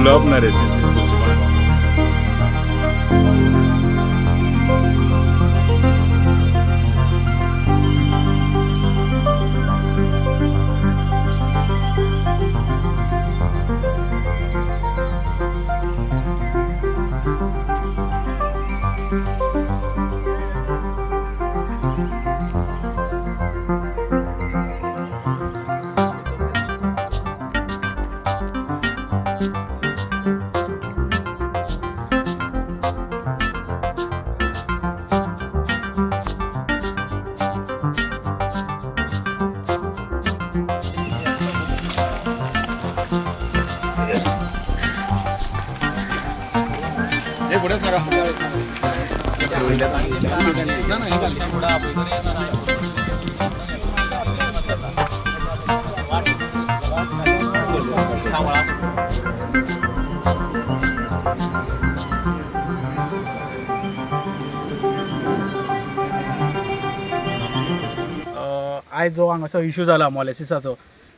उलोवप ना रे तें. आयज जो हांगासर इशू जाला मोलेसिसाचो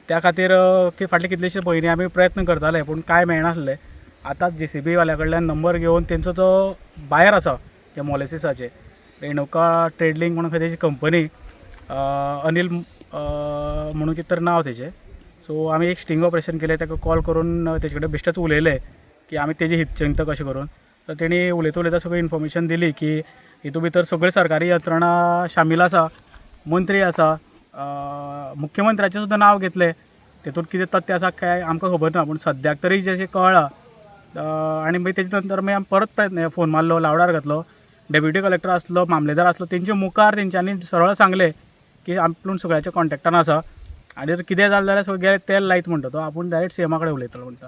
त्या खातीर की फाटले कितलेशे म्हयने आमी प्रयत्न करताले पूण कांय मेळनासलें. आतां जेसीबी वाल्या कडल्यान नंबर घेवन तेंचो जो बायर आसा ते मोलेसिसाचे रेणुका ट्रेडलींग म्हणून खंय तेजी कंपनी, अनील म्हणून कितें तर नांव तेजें. सो आमी एक स्टिंग ऑपरेशन केलें, ताका कॉल करून तेजे कडेन बेश्टेच उलयले की आमी तेजे हितचिंतक अशें करून. तर तेणी उलयता उलयता सगळी इन्फॉर्मेशन दिली की हितून भितर सगळी सरकारी यंत्रणा शामील आसा, मंत्री आसा, मुख्यमंत्र्याचें सुद्दां नांव घेतलें. तेतून कितें तथ्य आसा काय आमकां खबर ना, पूण सद्याक तरी जें कळ्ळां. आनी मागीर तेजे नंतर मागीर आमी परत प्रयत्न फोन मारलो, लावडार घातलो, डेप्युटी कलेक्टर आसलो, मामलेदार आसलो, तेंच्या मुखार तेंच्यांनी सरळ सांगलें की आपूण सगळ्याच्या कॉन्टेक्टान आसा आनी जर कितें जालें जाल्यार सगळें तेल लायत म्हणटा तो आपूण डायरेक्ट सीएमा कडेन उलयतलो म्हणटा.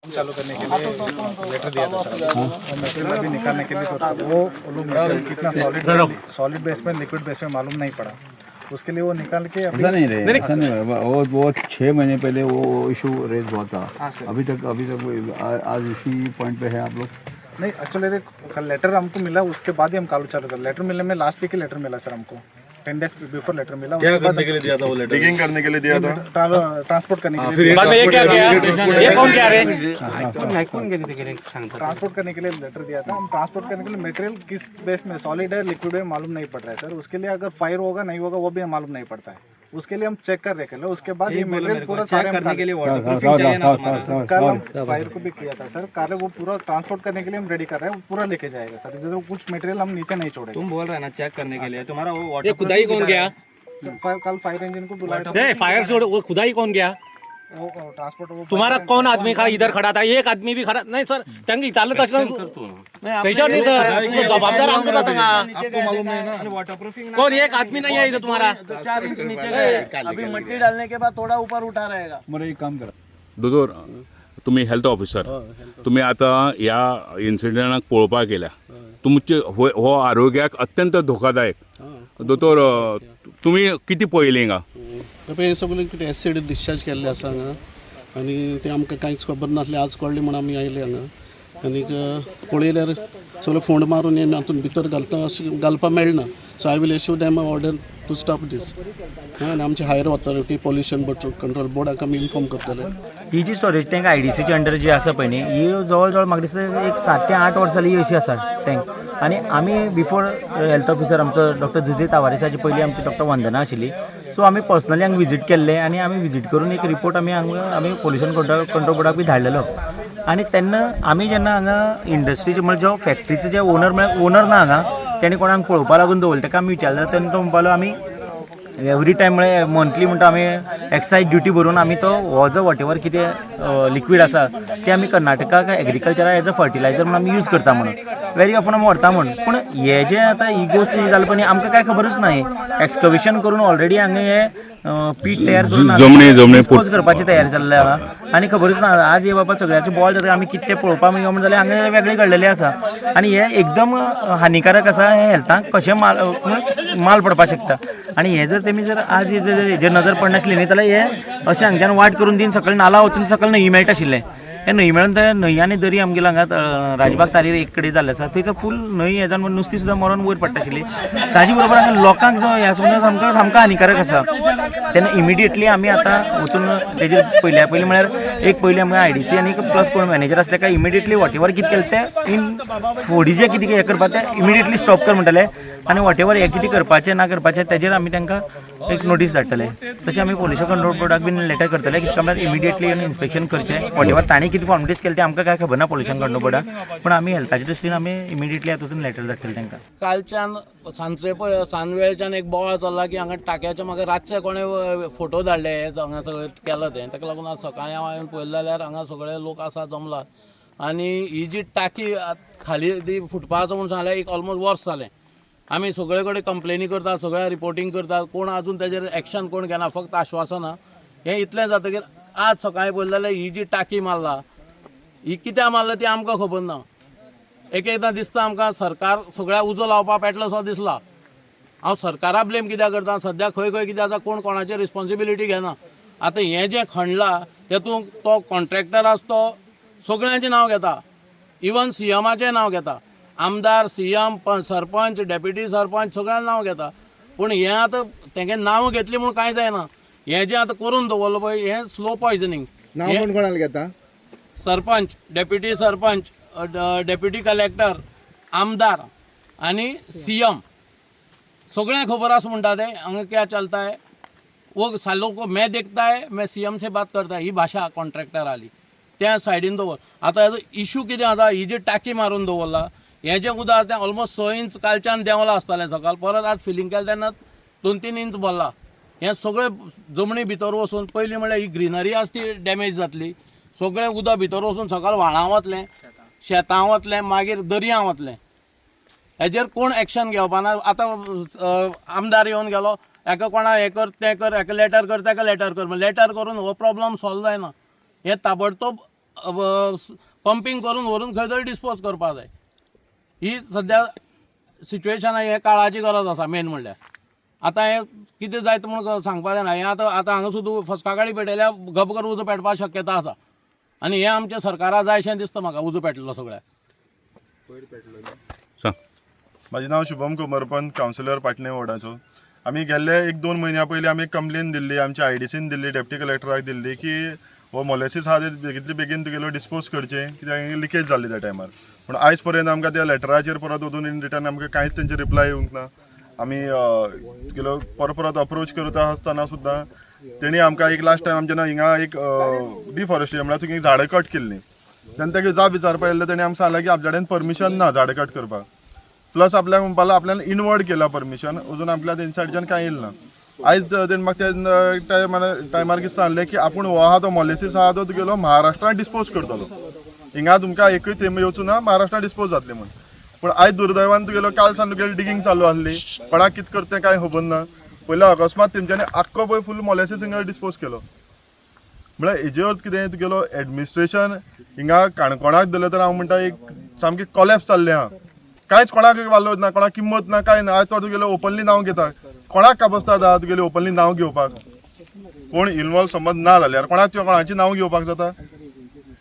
चालू करने के लिए लेटर दिया था सर, और मटेरियल अभी निकालने के लिए तो वो लोग मटेरियल कितना सॉलिड सॉलिड बेस में लिक्विड बेस में मालूम नहीं पड़ा, उसके लिए वो निकाल के अभी ऐसा नहीं रहे, ऐसा नहीं रहा। वो 6 महीने पहले वो इशू रेज हुआ था। हाँ सर। अभी तक आज इसी पॉइंट पे है आप लोग। नहीं, एक्चुअली कल लेटर हमको मिला, उसके बाद ही हम कालू चालू कर। लेटर मिलने में लास्ट वीक ही लेटर मिला सर हमको, 10 डेज बिफोर लेटर मिला। क्या करने के लिए दिया था वो लेटर? डिगिंग करने के लिए दिया था, ट्रांसपोर्ट करने के लिए। बाद में ये क्या गया, ये कौन क्या रे? ट्रांसपोर्ट करने के लिए लेटर दिया था। हम ट्रांसपोर्ट करने के लिए मटेरियल किस बेस में सॉलिड है लिक्विड है मालूम नहीं पड़ रहा है सर। उसके लिए अगर फायर होगा नहीं होगा वो भी मालूम नहीं पड़ता है, उसके लिए हम चेक कर रहे हैं। उसके बाद ये मटेरियल पूरा सारे करने के लिए कल हम फायर को भी किया था सर। कल वो पूरा ट्रांसपोर्ट करने के लिए हम रेडी कर रहे हैं, वो पूरा लेके जाएगा सर। इधर कुछ मटेरियल हम नीचे नहीं छोड़ेंगे। तुम बोल रहे हैं ना चेक करने के लिए, तुम्हारा वो ये खुदाई कौन गया? सर, कल फायर इंजन को बुलाया था। नहीं, फायर छोड़, वो खुदाई कौन गया? वो ट्रांसपोर्ट वो तुम्हारा कौन आदमी खड़ा इधर खड़ा था? एक आदमी भी खड़ा नहीं सर. तांकी चालत आसतना कैसे नहीं सर, जबाबदार आमकां जाता का? कौन एक आदमी नहीं है इधर तुम्हारा? 4 इंच नीचे गए, अभी मट्टी डालने के बाद थोड़ा ऊपर उठा रहेगा. बरं, एक काम करा. दोतोर, तुमी हेल्थ ऑफिसर, तुमी आतां ह्या इन्सिडंटाक पळोवपाक गेल्या, तुमचे हो आरोग्याक अत्यंत धोकादायक. दोतोर, तुमी कितें पळयलें हिंगा? पळय हें सगळें कितें एसीड डिस्चार्ज केल्लें आसा हांगा आनी तें आमकां कांयच खबर नासलें, आज कळ्ळें म्हूण आमी आयले हांगा. आनीक पळयल्यार सगळें फोंड मारून हें हातून भितर घालता अशें घालपाक मेळना. So I will issue them a order to stop this. आनी आमचे higher authority pollution board control बोर्डाक आमी इन्फॉर्म करतले. ही जी स्टोरेज टँक आयडीसीच्या अंडर जी आसा पळय न्ही, ही जवळ जवळ म्हाका दिसता एक 7 ते 8 वर्सां जाली ही अशी आसा टँक. आनी आमी बिफोर हेल्थ ऑफिसर आमचो डॉक्टर जुजे तावारीसाचे पयलीं आमची डॉक्टर वंदना आशिल्ली. सो आमी पर्सनली हांगा विजीट केल्ले आनी आमी विजीट करून एक रिपोर्ट आमी हांगा आमी पोल्युशन कंट्रोल बोर्डाक बी धाडलेलो. आनी तेन्ना आमी जेन्ना हांगा इंडस्ट्रीचे म्हळ्यार जो फॅक्ट्रीचे जे ओनर म्हळ्यार ओनर ना हांगा, तेणी कोणाक पळोवपा लागून दवरले, ताका आमी विचारलें तेन्ना तो म्हणपालो आमी एवरी टायम म्हळ्यार मंथली म्हणटा आमी एक्सायज ड्युटी भरून आमी तो हो जो वॉटेवर कितें लिक्वीड आसा ते आमी कर्नाटकाक एग्रीकल्चराक एज अ फर्टिलायजर म्हणून आमी यूज करता म्हणून वेरी ऑफन आमी व्हरता म्हणून. पूण हे जे आतां ही गोश्ट जी जाली पळय आमकां कांय खबरूच ना. एक्सकवेशन करून ऑलरेडी हांगा हे पीठ तयार करून जमनी डिस्पोज करपाची तयारी जाल्ली आहा आनी खबरूच ना. आज हे बाबा सगळ्याचे बॉल जाता आमी कितें पळोवपाक म्हणून जाल्यार हांगा वेगळें घडलेलें आसा आनी हे एकदम हानिकारक आसा, हे हेल्थाक कशें माल पडपाक शकता. आनी हे जर तेमी जर आज हेजेर नजर पडनासली न्ही जाल्यार हे अशें हांगच्यान वाट करून दिवन सकयल नाला वचून सकयल न्हंयी मेळटा आशिल्लें. हे न्हंय मेळून ते न्हंय आनी दरी आमगेले हांगा राजबाग तारीर एक कडेन जाल्लें आसा. थंय तर फूल न्हंय हें जावन नुस्तीं सुद्दां मरोन वयर पडटा आशिल्ली. ताजे बरोबर हांगा लोकांक जो हें आसा म्हणजे सामको सामको हानिकारक आसा. तेन्ना इमिडिएटली आमी आतां वचून तेजेर पयल्या पयलीं म्हळ्यार एक पयलीं आमकां आयडीसी आनी प्लस कोण मॅनेजर आसा ताका इमिडिएटली what ever कितें केलें तें इन फुडें जें कितें हें करपा तें इमिडिएटली स्टॉप कर म्हणटले आनी what ever हें कितें करपाचें ना करपाचें तेजेर आमी तांकां एक नोटीस धाडटले. तशें आमी पोल्युशन कंट्रोल बोर्डाक बीन लेटर करतले कित्याक म्हळ्यार इमिडिएटली येवन इन्स्पेक्शन करचें. What ever तांणी कितें फॉर्मेलिटीज केले तें आमकां कांय खबर ना पोल्युशन कंट्रोल बोर्डाक, पूण आमी हेल्थाच्या दृश्टीन आमी इमिडिएटली आतां वचून लेटर धाडटले तांकां. कालच्यान सांजचे पळय सांजवेळच्यान एक बोवाळ चल्ला की हांगा टाक्याचे म्हाका रातचे कोणें फोटो धाडले हांगा सगळें केलां तें, ताका लागून आज सकाळीं हांव येवन पळयलें जाल्यार हांगा सगळे लोक आसा जमला आनी ही जी टाकी खाली ती फुटपा आसा म्हूण सांगल्यार एक ऑलमोस्ट वर्स जालें. आमी सगळे कडेन कंप्लेनी करतात, सगळ्या रिपोर्टींग करतात, कोण आजून तेजेर एक्शन कोण घेना, फक्त आश्वासनां. हें इतलें जातकीर आज सकाळीं पळयलें जाल्यार ही जी टाकी मारला ही कित्याक मारला ती आमकां खबर ना. एक एकदां दिसता आमकां सरकार सगळ्या उजो लावपाक पेटलो सो दिसला. हांव सरकारा ब्लेम कित्याक करता, सद्या खंय खंय कितें आसा कोण कोणाचेर रिस्पोन्सिबिलिटी घेना. आतां हें जें खणलां तेतूंत तो कॉन्ट्रॅक्टर आसा तो सगळ्यांचें नांव घेता, इवन सीएमाचें नांव घेता, आमदार, सीएम, सरपंच, डेप्युटी सरपंच सगळ्यांक नांव घेता. पूण हें आतां तेंगे नांव घेतलीं म्हूण कांय जायना. हें जें आतां करून दवरलां पळय हें स्लो पॉयजनींग. नांव कोण कोणाला घेता? Sarpanch, deputy sarpanch, deputy collector, आमदार आनी सीएम सगळ्यांक खबर आसा म्हणटा ते हांगा क्या चलता है वो सालों को मैं देखता है, मैं सीएम से बात करता है, ही भाशा कॉन्ट्रॅक्टर आली त्या सायडीन दवर. आतां हेजो इशू कितें आसा, ही जी टाकी मारून दवरला हें जें उदक आसा तें ऑलमोस्ट 6 इंच कालच्यान देंवलां आसतलें सकाळ, परत आज फिलींग केलें तेन्ना 2-3 इंच भरला. हें सगळें जमनी भितर वचून पयलीं म्हणल्यार ही ग्रिनरी आसा ती डॅमेज जातली, सगळें उदक भितर वचून सकाळ व्हाळां वतलें, शेतां वतलें, मागीर दर्या वतलें. हेजेर कोण एक्शन घेवपा ना. आतां आमदार येवन गेलो, हेका कोणा हें कर तें कर, हेका लेटर कर तेका लेटर कर, लेटर करून हो प्रॉब्लम सॉल्व जायना. हें ताबडतोब पंपींग करून व्हरून खंय तरी डिस्पोज करपा जाय. ही सद्या सिच्युएशन हे काळाची गरज आसा मेन म्हणल्यार. आतां हें कितें जायत म्हूण सांगपा जायना. हें आतां आतां हांगा सुद्दां फस्का गाडी पेटयल्यार गप कर उजो पेटपाक शक्यता आसा आनी हें आमच्या सरकारा जाय अशें दिसता म्हाका, उजो पेटलो सगळ्याक. सांग. म्हाजें नांव शुभम कोमरपंत, कावन्सिलर पाटणे वॉर्डाचो. आमी गेल्ले 1-2 म्हयन्या पयलीं आमी कंप्लेन दिल्ली, आमच्या आयडीसीन दिल्ली, डेप्टी कलेक्टराक दिल्ली की हो मोलेसीस आहा ते बेगीतले बेगीन तुगेलो डिस्पोज करचें, कित्याक लिकेज जाल्ली त्या टायमार. पूण आयज पर्यंत आमकां त्या लेटराचेर परत वचून इन रिटर्न आमकां कांयच तेंचे रिप्लाय येवंक ना. आमी तुगेलो परत परत अप्रोच करता आसतना सुद्दां तेणी आमकां एक लास्ट टायम आमच्या जेन्ना हिंगा एक डिफॉरेस्टेशन म्हळ्यार तुगे झाडां कट केल्लीं तेन्ना ताका जाप विचारपा येयल्ले, तेणी आमकां सांगलें की आमच्या कडेन परमिशन ना झाडां कट करपाक. प्लस आपल्याक म्हणपाक आपल्यान इनवर्ड केला परमिशन, अजून आपल्या तेंच्या सायडच्यान कांय येयलें ना. आयज तेणी म्हाका त्या टायमार कितें सांगलें की आपूण हो आहा तो मोलेसीस आहा तो तुगेलो महाराष्ट्रान डिस्पोज करतलो, हिंगा तुमकां एकूय थेंब येवचो ना, महाराष्ट्रान डिस्पोज जातले म्हूण. पूण आयज दुर्दैवान तुगेलो काल सावन तुगेली डिगींग चालू आसली, कोणाक कितें करता तें कांय खबर ना. पयलीं अकस्मात तेमच्यांनी आख्खो पळय फूल मोलेसीस हिंगा डिस्पोज केलो. म्हळ्यार हेजे अर्थ कितें, तुगेलो एडमिनिस्ट्रेशन हिंगा काणकोणाक धरलें तर हांव म्हणटा एक सामकें कॉलेप्स जाल्लें आहा. कांयच कोणाक वालोर ना, कोणाक किंमत ना, कांय ना. आयज तो तुगेलो ओपनली नांव घेता, कोणाक काबस्ता आतां तुगेली ओपनली नांव घेवपाक? कोण इनवॉल्व समज ना जाल्यार कोणाक कोणाचें नांव घेवपाक जाता?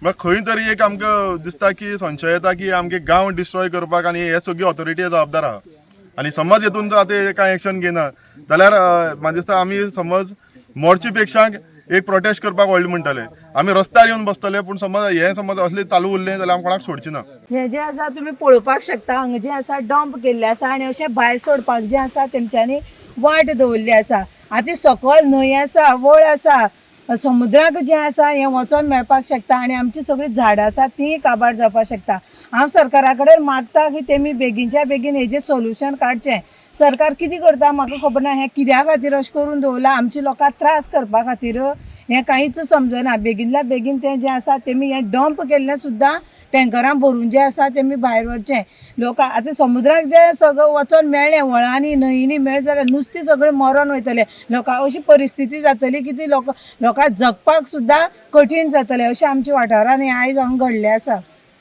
म्हळ्यार खंय तरी एक आमकां दिसता की संशय येता की आमगे गांव डिस्ट्रॉय करपाक आनी हे सगळी ऑथॉरिटी जबाबदार आहा. आनी समज हेतून जर आतां कांय एक्शन घेना जाल्यार म्हाका दिसता आमी समज मोर्ची पेक्षा एक प्रोटेस्ट करपाक व्हडलें म्हणटले, आमी रस्त्यार येवन बसतले. पूण समज हें समज असलें चालू उरलें जाल्यार आमी कोणाक सोडची ना. हें जें आसा तुमी पळोवपाक शकता, हांगा जें आसा डंप केल्लें आसा आनी अशें भायर सोडपाक जें आसा तेमच्यांनी वाट दवरली आसा. आतां सकयल न्हंय आसा, वळ आसा, समुद्राक जें आसा हें वचोन मेळपाक शकता आनी आमची सगळीं झाडां आसा तीं काबार जावपाक शकता. हांव सरकारा कडेन मागता की तेमी बेगीनच्या बेगीन हेजें सोल्युशन काडचें. सरकार कितें करता म्हाका खबर ना, हें कित्या खातीर अशें करून दवरलां, आमच्या लोकांक त्रास करपा खातीर हें कांयच समजना. बेगीनल्या बेगीन तें जें आसा तेमी हें डंप केल्लें सुद्दां टँकरां भरून जें आसा तेमी भायर व्हरचें. लोक आतां समुद्राक जें सगळें वचोन मेळ्ळें, व्हळांनी न्हंयनी मेळ्ळें जाल्यार नुस्तें सगळें मरोन वयतलें. लोकां अशी परिस्थिती जातली की ती लोकांक जगपाक सुद्दां कठीण जातलें अशें आमच्या वाठारांत हें आयज हांगा घडलें आसा.